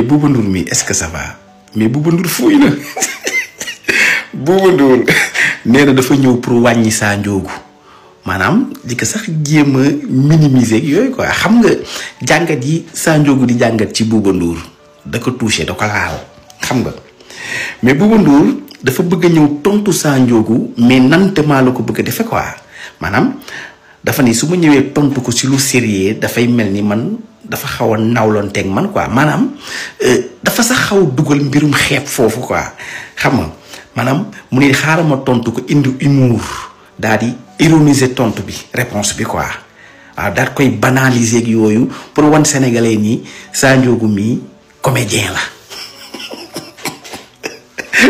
Bouba Ndour mi est-ce que ça va mais Bouba Ndour fuuy na Bouba Ndour nee na dafa ñëw pour wàññi Sa Ndiogou maanaam di ko sax jéem a minimiser yooyu quoi xam nga jàngat yi Sa Ndiogou di jàngat ci Bouba Ndour da ko touché da ko laal xam nga mais Bouba Ndour dafa bëgg a ñëw tontu Sa Ndiogou mais nantement la ko bëgg a defe quoi maanaam dafa ni su ma ñëwee tontu ko si lu sérieux dafay mel ni man dafa xaw a nawlonteeg man quoi maanaam dafa sax xaw a dugal mbirum xeeb foofu quoi xam nga maanaam mu ne xaaral ma tontu ko indi humour daal di ironiser tontu bi réponse bi quoi waaw daal koy banaliser ak yooyu pour wan sénégalais nii Sa Ndiogou mii comédien la.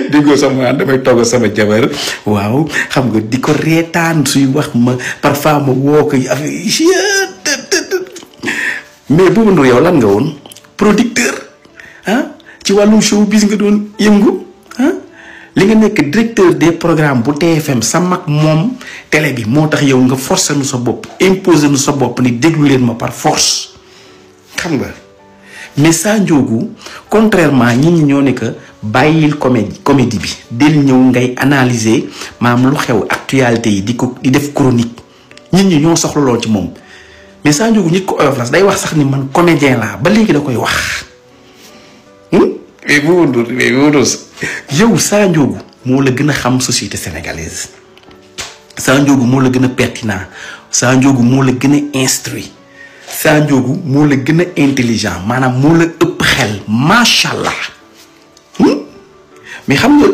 déggoo sama damay togg sama jabar waaw xam nga di ko reetaan suy wax ma parfois ma woo ko mais Bouba Ndour yow lan nga woon producteur ah ci wàllum showbiz nga doon yëngu ah li nga nekk directeur des programmes bu TFM sa mag moom télé bi moo tax yow nga forcer nu sa bopp imposer nu sa bopp ni déglu leen ma par force xam nga mais Sa Ndiogou contrairement ñi ñoo ne que bàyyil comédie bi del ñëw ngay analyser maam lu xew actualité yi di ko di def chronique nit ñi ñoo soxla lool ci moom mais Sa Ndiogou nit ko oyof la day wax sax ni man comédien laa ba léegi da koy wax mais Bouba Ndour yow Sa Ndiogou moo la gën a xam société sénégalaise Sa Ndiogou moo la gën a pertinent Sa Ndiogou moo la gën a instruit Sa Ndiogou moo la gën a intelligent maanaam moo la ëpp xel macha allah mais xam nga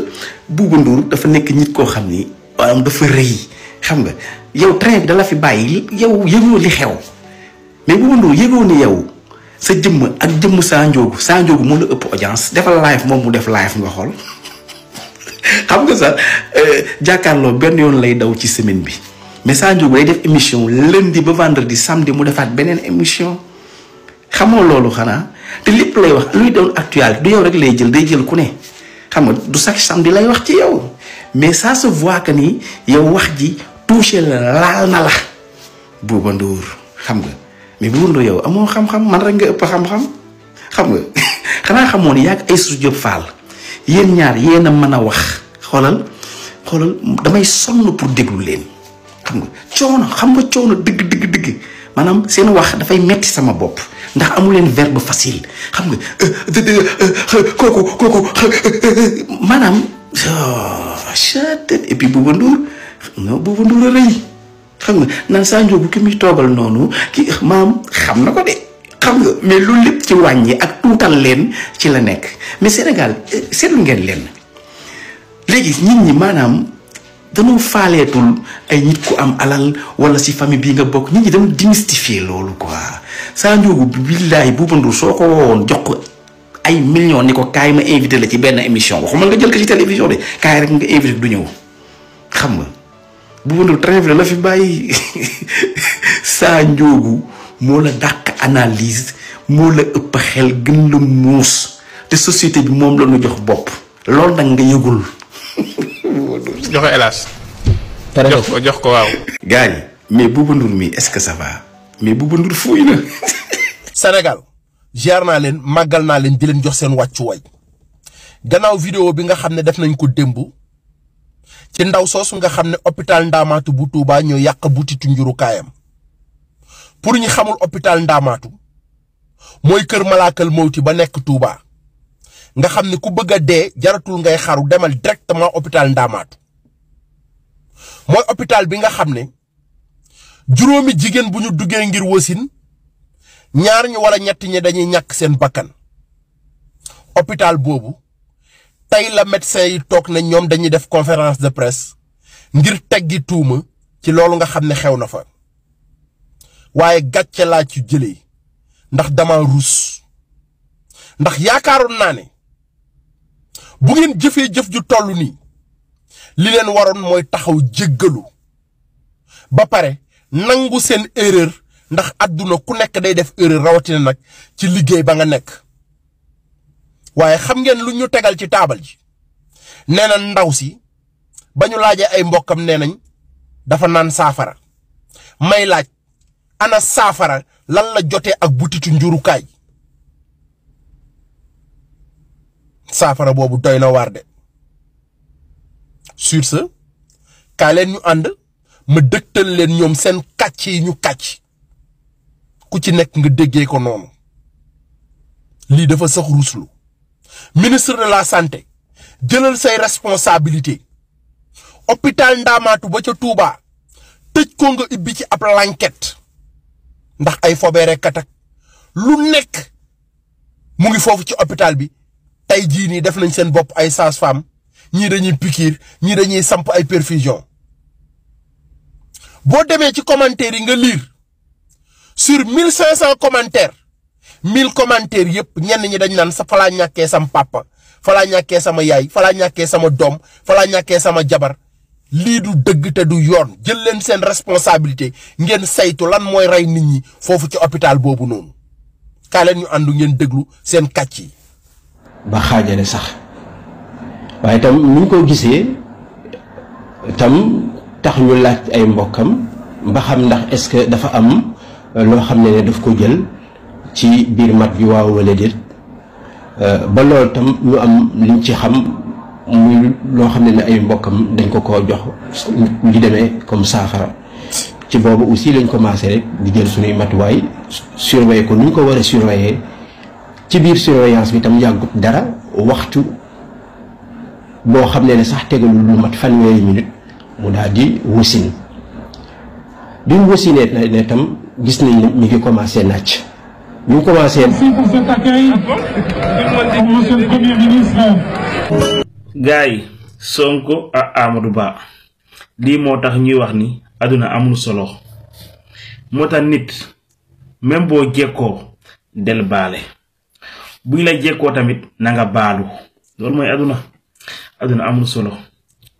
Bouba Ndour dafa nekk nit koo xam ni maanaam dafa rëy xam nga yow train bi dala fi bàyyi yow yëgoo li xew mais Bouba Ndour yëgoo ni yow sa jëmm ak jëmm Sa Ndiogou moo la ëpp audience defal live moom mu def live nga xool xam nga sax jàkkaarloo benn yoon lay daw ci semaine bi mais Sa Ndiogou day def émission lundi ba vendredi samedi mu defaat beneen émission xamoo loolu xanaa te lépp lay wax luy doon actualité du yow rek lay jël day jël ku ne xam nga du chaque samedi lay wax ci yow mais ça se voit que ni yow wax ji touché la laal na la Bouba Ndour xam nga mais Bouba Ndour yow amoo xam-xam man rek nga ëpp xam-xam xam nga xanaa xamoo ni yàgg Aïssatou Diop Fall yéen ñaar yéen a mën a wax xoolal damay sonn pour déglu leen xam nga coono dëgg maanaam seen wax dafay metti sama bopp ndax amu leen verbe facile xam nga kooku maanaam et puis Bouba Ndour a rëy xam nga naan Sa Ndiogou ki muy toogal noonu ki maam xam na ko de xam nga mais loolu lépp ci wàññi ak tuutal leen ci la nekk mais Sénégal seetlu ngeen leen léegi nit ñi maanaam dañoo faaleetul ay nit ku am alal wala si famille bii nga bokk nit ñi dañoo démystifier loolu quoi Sa Ndiogou billaahi Bouba Ndour soo ko woowoon jox ko ay millions ni ko kaay ma invité la ci benn émission waxuma nga jël ko ci télévision de kaay rek nga invité du ñëw xam nga Bouba Ndour train la fi bàyyi Sa Ndiogou moo la dàq analyse moo la ëpp xel gën la muus te société bi moom la ñu jox bopp loolu nag nga yëgul. jox ko hélas. jox ko waaw. gars yi mais Bouba Ndour mi est-ce que ça va mais Bouba Ndour fuuy na. Sénégal ziar naa leen màggal naa leen di leen jox seen wàccuwaay gannaaw vidéo bi nga xam ne def nañ ko démb ci ndaw soosu nga xam ne hôpital Ndaamaatu bu Touba ñoo yàq butitu njurukaayam pour ñi xamul hôpital Ndaamaatu mooy kër malaakal mawti ba nekk Touba nga xam ne ku bëgg a dee jaratul ngay xaru demal directement hôpital Ndaamaatu mooy hôpital bi nga xam ne juróomi jigéen bu ñu duggee ngir wasin ñaar ñi wala ñett ñi dañuy ñàkk seen bakkan hôpital boobu tey la médecin yi toog na ñoom dañuy def conférence de presse ngir teggi tuuma ci loolu nga xam ne xew na fa waaye gàcce laa ci jëlee ndax dama ruus ndax yaakaaroon naa ne bu ngeen jëfee jëf ju toll nii li leen waroon mooy taxaw jéggalu ba pare nangu seen erreur ndax àdduna ku nekk day def erreur rawatina nag ci liggéey ba nga nekk waaye xam ngeen lu ñu tegal ci taabal ji nee na ndaw si ba ñu laajee ay mbokkam nee nañ dafa naan saafara may laaj ana saafara lan la jotee ak butitu njurukaay saafara boobu doy na waar de sur ce kaa leen ñu ànd ma dëgtal leen ñoom seen kàcc yi ñu kàcc ku ci nekk nga déggee ko noonu lii dafa sax ruslu ministre de la santé jëlal say responsabilité hôpital Ndaamaatu ba ca Touba tëj ko nga ibbi ci ab l'enquête ndax ay fobeere katak lu nekk mu ngi foofu ci hôpital bi tey jii nii def nañ seen bopp ay sage-femme ñii dañuy piqûre ñii dañuy samp ay perfusion boo demee ci commentaire yi nga lire sur 1500 commentaires 1000 commentaires yëpp ñenn ñi dañ naan sa falaa ñàkkee sama papa falaa ñàkkee sama yaay falaa ñàkkee sama doom falaa ñàkkee sama jabar lii du dëgg te du yoon jël leen seen responsabilité ngeen saytu lan mooy rey nit ñi foofu ci hôpital boobu noonu kaa leen ñu àndu ngeen déglu seen kàcc yi. ba xaajale sax waaye tam ni ñu ko gisee tam tax ñu laaj ay mbokkam ba xam ndax est-ce que dafa am loo xam ne daf ko jël ci biir mat bi waaw wala déet ba loolu tam ñu am liñ ci xam muy loo xam ne ay mbokkam dañ ko jox li demee comme saafara ci boobu aussi lañ commencé rek di jël suñuy matuwaay surveiller ko ni ñu ko war a surveiller ci biir surveillance bi tam yàggut dara waxtu boo xam ne sax tegalul lu mat fanweeri minute mu daal di wasin bi mu wasinee ne tam gis nañ ne mi ngi commencé nàcc ñu ngi commencé. Merci pour cet accueil. Monsieur le Premier ministre. gars yi Sonko ak Amadou Ba lii moo tax ñuy wax ni aduna amul solo moo tax nit même boo jekkoo del baale buñ la jekkoo tamit na nga baalu loolu mooy aduna amul solo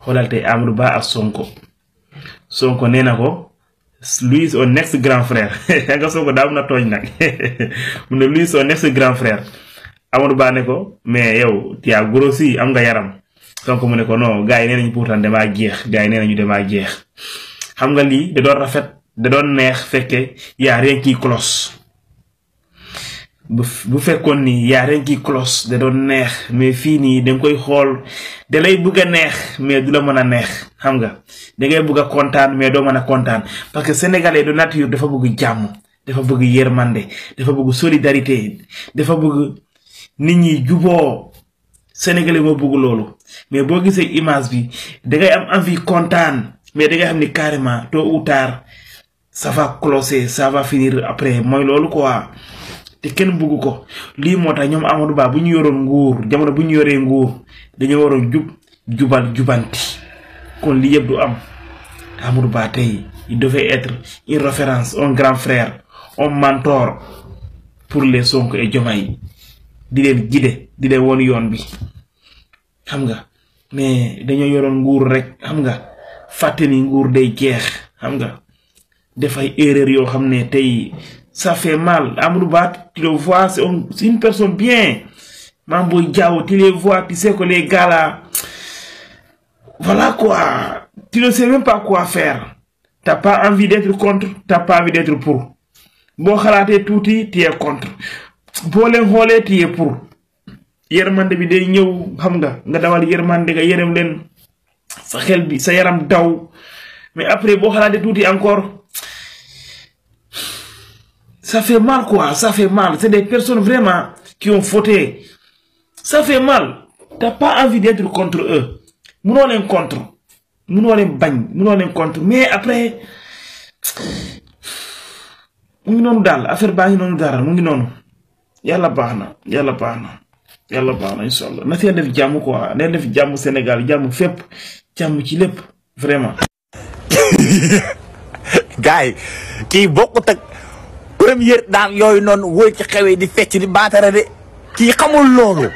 xoolal tey Amadou Ba ak Sonko nee na ko lui son next grand frère nga Sonko daa mun a tooñ nag mu ne lui son next grand frère Amadou Ba ne ko mais yow tia grossi am nga yaram Sonko mu ne ko non gars yi nee nañu pourtant damaa jeex gars yi nee nañu damaa jeex xam nga lii da doon rafet da doon neex fekke yaa rien qui cloche bu fekkoon ni yaa rien qui cloche da doon neex mais fii nii da nga koy xool da lay bëgg a neex mais du la mën a neex xam nga da ngay bëgg a kontaan mais doo mën a kontaan parce que sénégalais de nature dafa bëgg jàmm dafa bëgg yërmande dafa bëgg solidarité dafa bëgg nit ñi juboo sénégalais moo bëgg loolu mais boo gisee image bi da ngay am envie kontaan mais da ngay xam ni carrément tôt ou tard ça va closer ça va finir après mooy loolu quoi te kenn bëgg ko lii moo tax ñoom Amadou Ba bu ñu yoroon nguur jamono bu ñu yoree nguur dañoo waroon jubal jubanti kon lii yëpp du am Amadou Ba tey il devait être une référence un grand frère un mentor pour les Sonko et Diomaye di leen guider di leen woon yoon bi xam nga mais dañoo yoroon nguur rek xam nga fàtte ni nguur day jeex xam nga def ay erreur yoo xam ne tey ça fait mal. Amadou Ba, tu le vois, c'est une personne bien. Mamboy Diao, tu les vois, tu sais que les gars là, voilà quoi, tu ne sais même pas quoi faire. T'as pas envie d'être contre, t'as pas envie d'être pour. Bon, khalaté touti, tu es contre. Bon, les tu es pour. Yermande bi day ñew xam nga dawal yermande nga yerem len sa xel bi sa yaram daw mais après bo xalaté touti encore ça fait mal quoi, ça fait mal. C'est des personnes vraiment qui ont fauté. Ça fait mal. T'as pas envie d'être contre eux. Nous on est contre. Nous on est bagne. Nous on est contre. Mais après, nous non dal. Affaire bagne non dara. Nous non. Yalla bahna. Yalla bahna. Yalla bahna inshallah. Na fi def jamm quoi. Na def jamm Sénégal, jamm fep, jamm ci lepp vraiment. Gaay ki bokut ak première dame yooyu noonu wóor ci xewee di fecc di baatara de kii xamul loolu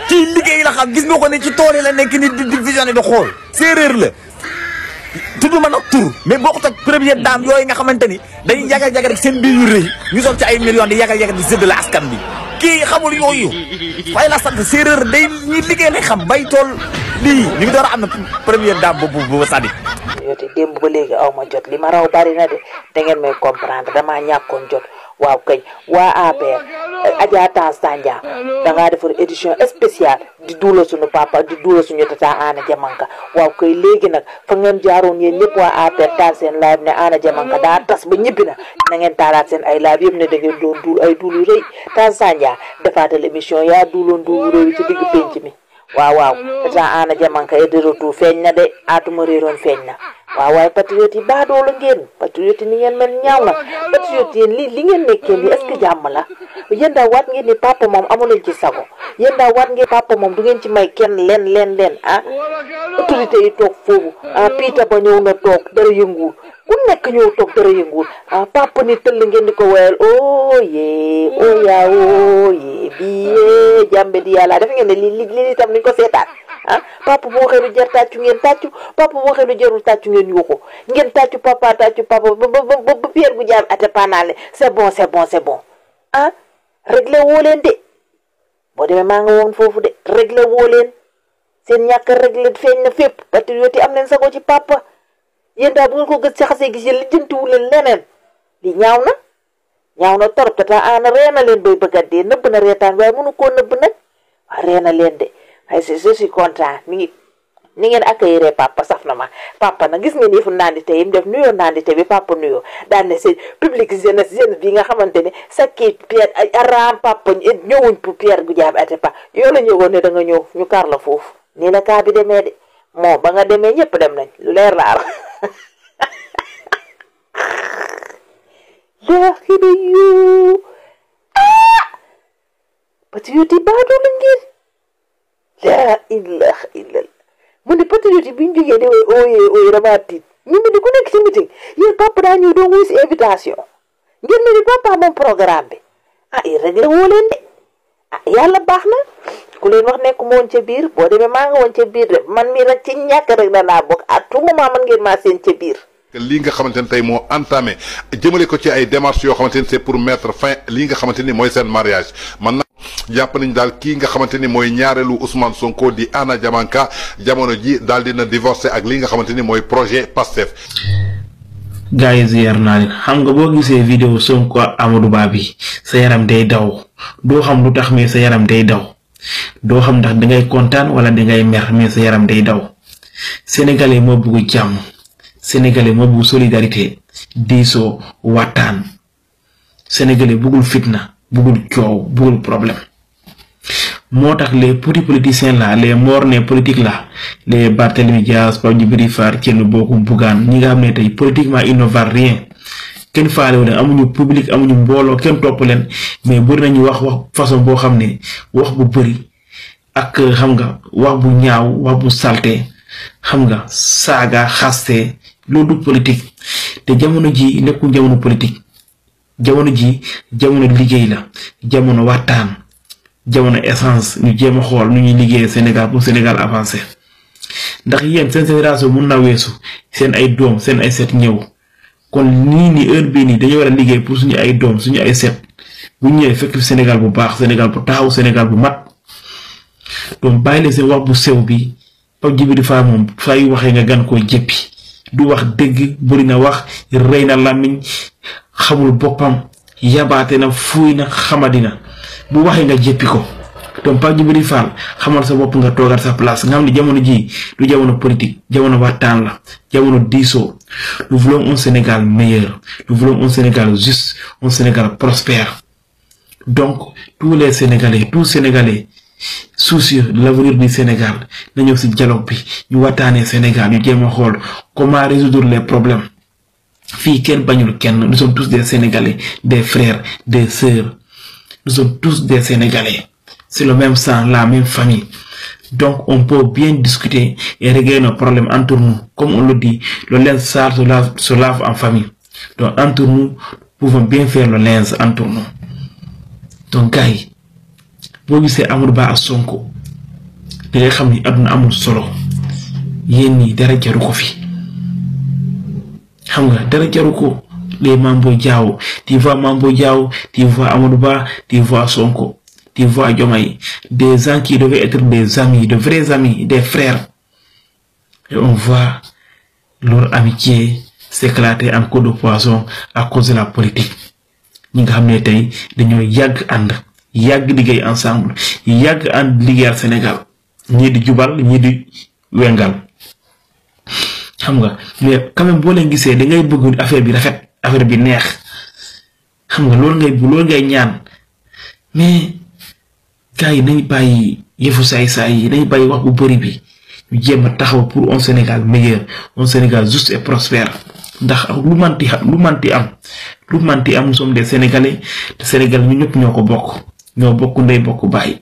kii liggéey la xam gis nga ko ne ci tool yi la nekk ni di visionné di xool séeréer la tudd ma nag tur mais bokkut ak première dame yooyu nga xamante ni day yagal-yagal rek seen biir yu rëy ñu sol ci ay millions di yagal-yagal di séddale askan bi kii xamul yooyu waaye la sant séeréer day ñi liggéey lay xam bay tool lii ñu ngi door a am na première dame boobu sadi yow te démb ba léegi aw ma jot li ma raw bari na de da ngeen may comprendre damaa ñàkkoon jot waaw kay waa APR Adja Tange Tandian dangaa defar édition spéciale di duula suñu papa di duula suñu tata Anna Diamanka waaw kay léegi nag fa ngeen jaaroon yéen ñëpp waa APR taal seen live ne Anna Diamanka daa tas ba ñibbi na ngeen taalaat seen ay live yëpp ne da ngeen doon duul ay duul yu rëy Tange Tandian defaatal émission yaa duuloon duul yu rëy ci digg penc mi waaw tata Anna Diamanka est de retour feeñ na de atuma réeroon feeñ na waaw waaye patriote yi baadoo la ngeen patriote yi ni ngeen mel ñaaw na patriote yéen li ngeen nekkee nii est-ce que jàmm la yéen daa waat ngeen ni papa moom amuleen ci sago yéen daa waat ngeen papa moom du ngeen ci may kenn leen autorité yi toog foofu piita ba ñëw na toog dara yënguwul ku nekk ñëw toog dara yënguwul papa ni tëll ngeen di ko woyal oye biye jàmbe di yàlla def ngeen ne li tam nañ ko seetaan papa bu waxee lu jar tàccu ngeen tàccu papa bu waxee lu jarul tàccu ngeen yuuxu ngeen tàccu papa ba Pierre Goudiaby Atepa naa ne c'est bon réglé woo leen de boo demee maa nga woon foofu de réglé woo leen seen ñàkk réglé feeñ na fépp patriote yi am leen sago ci papa yéen daal bu ngeen ko gës ci xasee gis yéen li jëntiwu leen leneen li ñaaw na torop tata Anna reena leen bay bëgg a dee nëbb na reetaan waaye mënu koo nëbb nag waa reena leen de ay je suis content ni ngeen accueillir papa saf na ma papa nag gis ngeen yëfu nandite yi mu def nuyoo nandite bi papa nuyoo daan ne c'est public jeunesse bi nga xamante ne sa kii Pierre araam papa ñëwuñ pour Pierre Goudiaby Atepa yoo la ñëwoon ne da nga ñëw ñu kar la foofu nii la kaa bi demee de moo ba nga demee ñëpp dem nañ lu leer la laaxida yu patriote yi baadoo la ngeen laa ilaha illallah mu ne patriote yi bi ñu jógee de ooye dama tiit ñu mel ni ku nekk ci meeting yéen papa daa ñëw doon wuy si invitation ngeen mel ni papa moom programme bi yi réglé woo leen de yàlla baax na ku leen wax nekk ma woon ca biir boo demee maa nga woon ca biir de man mii rek ci ñàkk rek danaa bokk à tout moment man ngeen maa seen ca biir lii nga xamante ne tey moo entamé jëmale ko ci ay démarches yoo xamante ni c'est pour mettre fin lii nga xamante ni mooy seen mariage man na jàpp nañ daal kii nga xamante ni mooy ñaareelu Ousmane Sonko di Anna Diamanka jamono ji daal dina divorcé ak li nga xamante ni mooy projet Pastef. gars yi ziar naa leen xam nga boo gisee vidéo Sonko Amadou Ba bi sa yaram day daw doo xam lu tax mais sa yaram day daw doo xam ndax dangay kontaan wala dangay mer mais sa yaram day daw sénégalais moo bëgg jàmm sénégalais moo bëgg solidarité diisoo waxtaan sénégalais bëggul fitna bëggul coow bëggul problème moo tax les petits politiciens là les mornais politiques là les Barthélémy Dias Pape Djibril Fall Thierno Bocoum Bougane ñi nga xam ne tey politiquement ils ne valent rien kenn faalewu leen amuñu public amuñu mbooloo kenn topp leen mais bëri nañu wax façon boo xam ne wax bu bëri ak xam nga wax bu ñaaw wax bu salte xam nga saaga xaste loolu du politique te jamono ji nekkul jamono politique jamono ji jamono liggéey la jamono waxtaan jamono essence ñu jéem a xool nu ñuy liggéey Sénégal pour Sénégal avancer ndax yéen seen génération mun na weesu seen ay doom seen ay set ñëw kon nii heure bii nii dañu war a liggéey pour suñu ay doom suñu ay set bu ñëwee fekk Sénégal bu baax Sénégal bu taxaw Sénégal bu mat donc bàyyi leen seen wax bu sew bi Pape Djibril Fall moom saa yu waxee nga gan koo jéppi du wax dëgg bëri na wax rëy na làmmiñ xamul boppam yabaate na fuuy na xamadina bu waxee nga jéppi ko donc Pape Djibril Fall xamal sa bopp nga toogaat sa place nga xam ne jamono ji du jamono politique jamono waxtaan la jamono diisoo. Nous voulons un Sénégal meilleur, nous voulons un Sénégal juste, un Sénégal prospère. Donc tous les Sénégalais soucieux de l'avenir du Sénégal nañu ci dialogue bi ñu waxtaanee Sénégal ñu jéem a xool comment résoudre les problèmes fii kenn bañul kenn nous sommes tous des Sénégalais, des frères, des sœurs, nous sommes tous des Sénégalais, c'est le même sang, la même famille. Donc on peut bien discuter et régler nos problèmes entre nous, comme on le dit, le linge sale se lave en famille. Donc entre nous, nous pouvons bien faire le linge entre nous. Donc gars yi boo gisee Amadou Ba ak Sonko da ngay xam ni àdduna amul solo yéen ñi dara jaru ko fi xam nga dara jaru ko les Mambo Diaw tu vois Mambo Diaw tu vois Amadou Ba tu vois Sonko tu vois Diomaye, des gens qui devaient être des amis, de vrais amis, des frères, et on voit leur amitié s'éclater en queue de poisson à cause de la politique. ñi nga xam ne tey dañoo yàgg ànd yàgg liggéey ensemble yàgg ànd liggéeyal Sénégal ñii di jubal ñii di wengal xam nga mais quand même boo leen gisee da ngay bëgg affaire bi rafet affaire bi neex xam nga loolu ngay ñaan mais gars yi nañ bàyyi yëfu saay-saay yi nañ bàyyi wax bu bëri bi ñu jéem a taxaw pour un Sénégal meilleur un Sénégal juste et prospère ndax lu manti am nous sommes des Sénégalais te Sénégal ñu ñëpp ñoo bokk ndey bokk bàyyi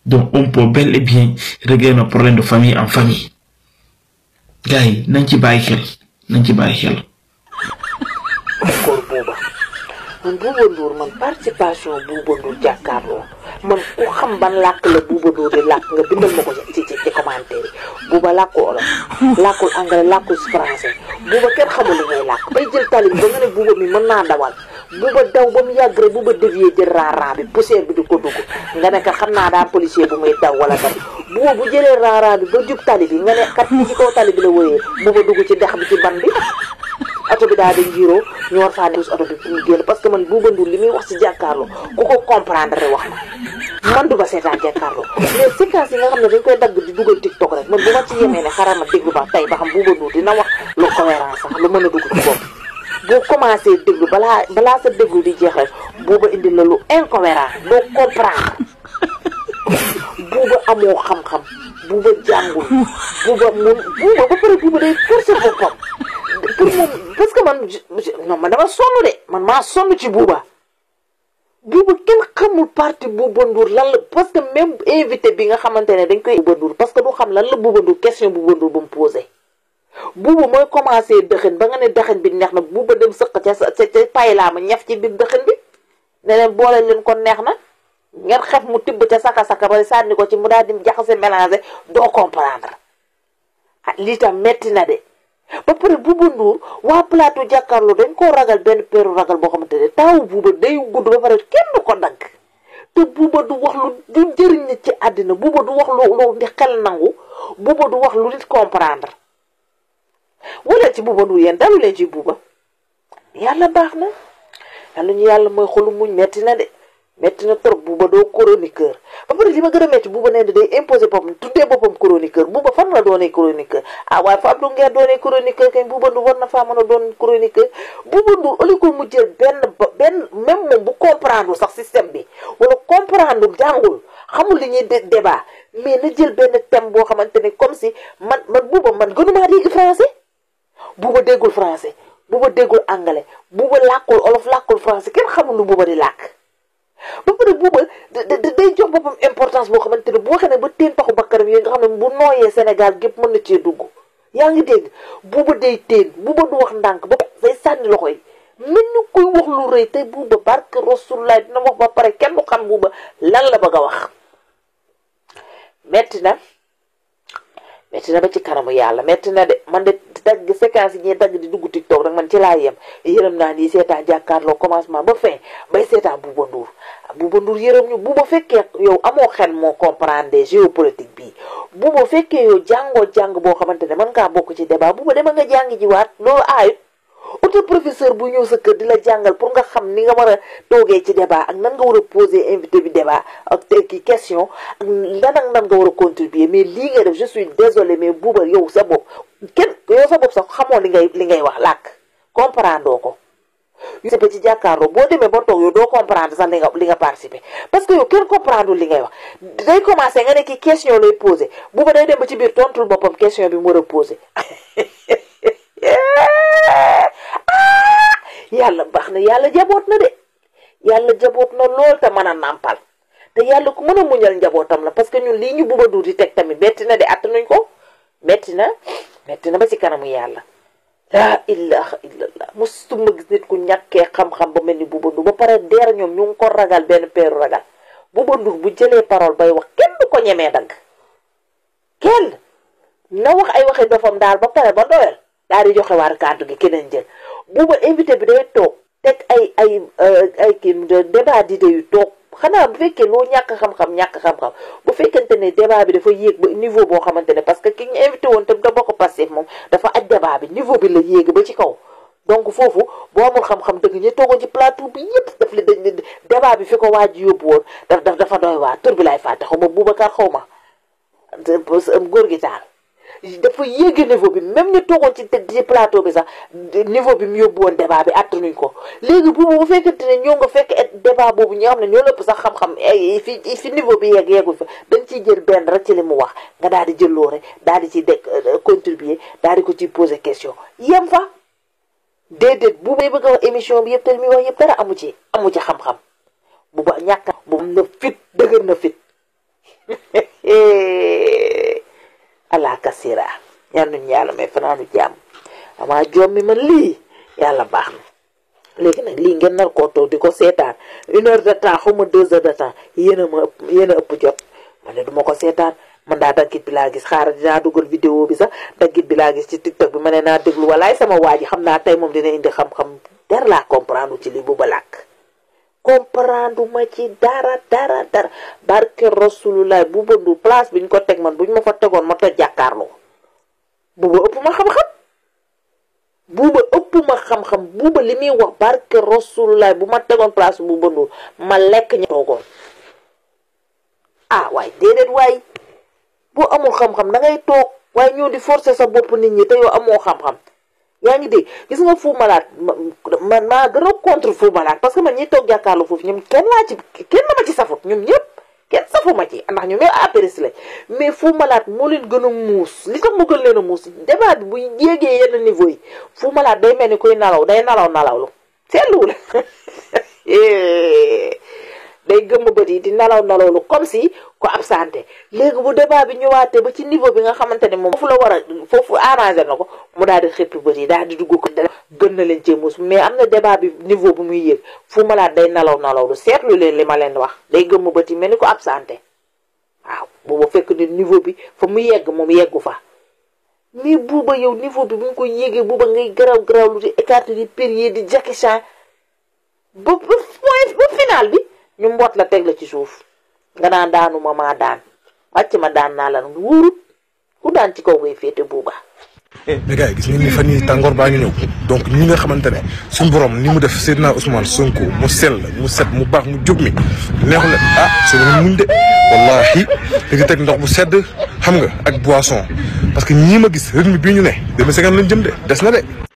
donc on peut bel et bien régler nos problèmes de famille en famille gars yi nañ ci bàyyi xel d'accord Bouba man participation Bouba Ndour jàkkaarloo man ku xam ban làkk la Bouba Ndour di làkk nga bindal ma ko ci commentaire yi Bouba làkkul olof làkkul anglais làkkul français Bouba kenn xamul li ngay làkk bay jël tali bi ba nga ne Bouba mi mën naa dawal Bouba daw ba mu yàgg rek Bouba dévier jël raaraan bi poussière bi di ko dugg nga ne kat xam naa daa policier bu muy daw wala dara Bouba bu jëlee raaraan bi ba jub tali bi nga ne kat ci kaw tali bi la wëyee Bouba dugg ci dex bi ci ban bi oto bi daal di ngiiroo ñu war faa nekk oto bi pour mu génn parce que man Bouba Ndour li muy wax ci jàkkaarloo ku ko comprendre rek wax na man du ba seetaan jàkkaarloo mais séquence yi nga xam ne dañ koy dagg di dugal TikTok rek man bu ma ci yemee ne xaaral ma déglu ba tey ba xam Bouba Ndour dina wax lu cohérent sax lu mën a dugg ci bopp boo commencé déglu balaa sa déglu di jeex rek Bouba indi la lu incohérent doo comprendre Bouba amoo xam-xam Bouba jàngul Bouba ba pare Bouba day forcer boppam pour moom parce que man dama sonn de man maa sonn ci Bouba kenn xamul parti Bouba Ndour lan la parce que même invité bi nga xamante ne dañ koy Bouba Ndour parce que du xam lan la Bouba Ndour question Bouba Ndour ba mu posé Bouba mooy commencé dëxën ba nga ne dëxën bi neex na Bouba dem sëq ca pay laa ma ñaf ci biir dëxën bi ne leen boole leen ko neex na ngeen xef mu tibb ca saka ba sànni ko ci mu daal di jaxase mélangé doo comprendre lii tam metti na de ba pare Bouba Ndour waa plateau jàkkaarloo dañ koo ragal benn peeru ragal boo xamante ne taawu Bouba day gudd ba pare kenn du ko dagg te Bouba du wax lu jëriñ nit ci àddina Bouba du wax lu di xel nangu Bouba du wax lu nit comprendre wala ci Bouba Ndour yéen dalu leen ci Bouba yàlla baax na yàlla ñu yàlla mooy xolu muñ metti na de metti na trop Bouba doo chroniqueur ba pare li ma gën a metti Bouba nee na day imposer boppam tuddee boppam chroniqueur Bouba fan la doonee chroniqueur waaye fa Abdou Nguer doonee chroniqueur kay Bouba Ndour war na faa mën a doon chroniqueur Bouba Ndour au lieu que mu jël benn même moom bu comprendre sax système bi wala comprendre jàngul xamul li ñuy débat mais na jël benn thème boo xamante ne comme si man Bouba man gënumaa dégg français Bouba déggul français Bouba déggul anglais Bouba làkkul olof làkkul français kenn xamul lu Bouba di làkk ba pare Bouba day jox boppam importance boo xamante ne bu waxee ne ba teen paxu bakkaram yooyu nga xam ne bu nooyee Sénégal gépp mën na cee dugg yaa ngi dégg Bouba day teen Bouba du wax ndànk ba day sànni loxo yi mel ni koy wax lu rëy te Bouba barke Rasulullah dina wax ba pare kenn du xam Bouba lan la bëgg a wax metti na ba ci kanamu yàlla metti na de man de dagg séquence yi ñuy dagg di dugg TikTok rek man ci laa yem yërëm naa nii seetaan jàkkaarloo commencement ba fin bay seetaan Bouba Ndour yërëm ñu Bouba fekkee yow amoo xel moo comprendre géopolitique bii Bouba fekkee yow jàng boo xamante ne mën ngaa bokk ci débat Bouba dema nga jàngi jiwaat loolu aayut auto professeur bu ñëw sa kër di la jàngal pour nga xam ni nga war a toogee ci débat ak nan nga war a poser invité bi débat ak ki question ak nan nga war a contribuer mais lii ngay def je suis désolé mais Bouba yow sa bopp yow sa bopp sax xamoo li ngay wax làkk comprendre ko yu ba ci jàkkaarloo boo demee ba toog yow doo comprendre sax li nga participer parce que yow kenn comprendre li ngay wax day commencer nga ne ki question lay poser Bouba day dem ba ci biir tontul boppam question bi mu war a poser yàlla baax na yàlla jaboot na de yàlla jaboot na lool te mën a nàmpal te yàlla ku mën a muñal njabootam la parce que ñun lii ñu Bouba Ndour di teg tamit metti na de attanuñ ko metti na ba ci kanamu yàlla laa ilaha illallah mosuma gis nit ku ñàkkee xam-xam ba mel ni Bouba Ndour ba pare deer ñoom ñu ngi ko ragal benn peeru ragal Bouba Ndour bu jëlee parole bay wax kenn du ko ñemee dagg kenn na wax ay waxi dofam daal ba pare ba doyal daal di joxe waar kàddu gi keneen jël Bouba invité bi day toog teg ay kii débat d'idées yu toog xanaa bu fekkee loo ñàkk xam-xam bu fekkente ne débat bi dafa yéeg ba niveau boo xamante ne parce que ki ñu invité woon tam da bokk passif moom dafa aj débat bi niveau bi la yéeg ba ci kaw donc foofu boo amul xam-xam dëgg ñu toogoon ci plateau bi yëpp daf li dañ débat bi fi ko waaj yóbbu woon dafa doy waar tur bi laay fàtte xaw ma Boubacar xaw ma góor gi taal dafa yéege niveau bi même ñu toogoon ci plateau bi sax niveau bi mu yóbbu woon débat bi attanuñ ko léegi bu fekkente ne ñoo nga fekk débat boobu ñoo xam ne ñoo lépp sax xam-xam fi niveau bi yeggul fa dañ ciy jël benn rek ci li mu wax nga daal di jël loore daal di ci contribuer daal di ko ci poser question yem fa déedéet bu may bëgg a wax émission bi yëpp te muy wax yëpp dara amu ci xam-xam bu ba ñàkk bu na fit dëgër na fit ala kasira ñaan nañu yàlla may fanaanu jàmm amaa joom mi man lii yàlla baax na léegi nag lii ngeen nar koo toog di ko seetaan 1 heure de temps xaw ma 2 heures de temps yéen a ëpp jot man ne duma ko seetaan man daa daggit bi laa gis xaaral dinaa dugal vidéo bi sax daggit bi laa gis ci TikTok bi ma ne naa déglu walaay sama waa ji xam naa tey moom dina indi xam-xam dara laa comprendre ci lii bu ba làkk comprendre ma ci dara barke rasulullah bu bandu place bi ñu ko teg man bu ñu ma fa tegoon ma toj jàkkaarloo buuba ëpp ma xam-xam buuba li muy wax barke rasulullah bu ma tegoon place bu bandu ma lekk ña toogoon waaye déedéet waay boo amul xam-xam da ngay toog waaye ñëw di forcer sa bopp nit ñi te yow amoo xam-xam yaa ngi dégg gis nga Fou Malade man maa gën a contre Fou Malade parce que man ñi toog jàkkaarloo foofu ñoom kenn na ma ci safut ñoom ñëpp kenn safu ma ci ndax ñu même apéris la mais Fou Malade moo leen gën a muus li tax mu gën leen a muus débat bi bu yéegee yenn niveau yi Fou Malade day mel ni koy nalaw day nalaw lu seetlu la day gëmm bët yi di nalaw lu comme si ko absenté léegi bu débat bi ñëwaatee ba ci niveau bi nga xamante ne moom foofu arrangé na ko mu daal di xëppi bët yi daal di dugg ko gën na leen cee muus mais am na débat bi niveau bu muy yéeg Fou Malade day nalaw lu seetlu leen li ma leen wax day gëmm bët yi mel ni ko absenté waaw booba fekk ni niveau bi fa mu yegg moom yeggu fa mais buuba yow niveau bi bu ñu ko yéegee buuba ngay garaw lu di écarté di périer di jakichan ba final bi ñu mboot la teg la ci suuf nga naan daanu ma maa daan wàcc ma daan naa la wóorut ku daan ci kaw ngay féete buuba. mais gars yi gis ngeen ni fan yii tàngoor baa ngi ñëw donc ñi nga xamante ne suñu borom ni mu def Seydina Ousmane Sonko mu sell mu set mu baax mu jóg mi neexu leen c'est le muñ de wallahi da nga teg ndox bu sedd xam nga ak boisson parce que ñii ma gis rythme bii ñu ne 2050 lañ jëm de des na de.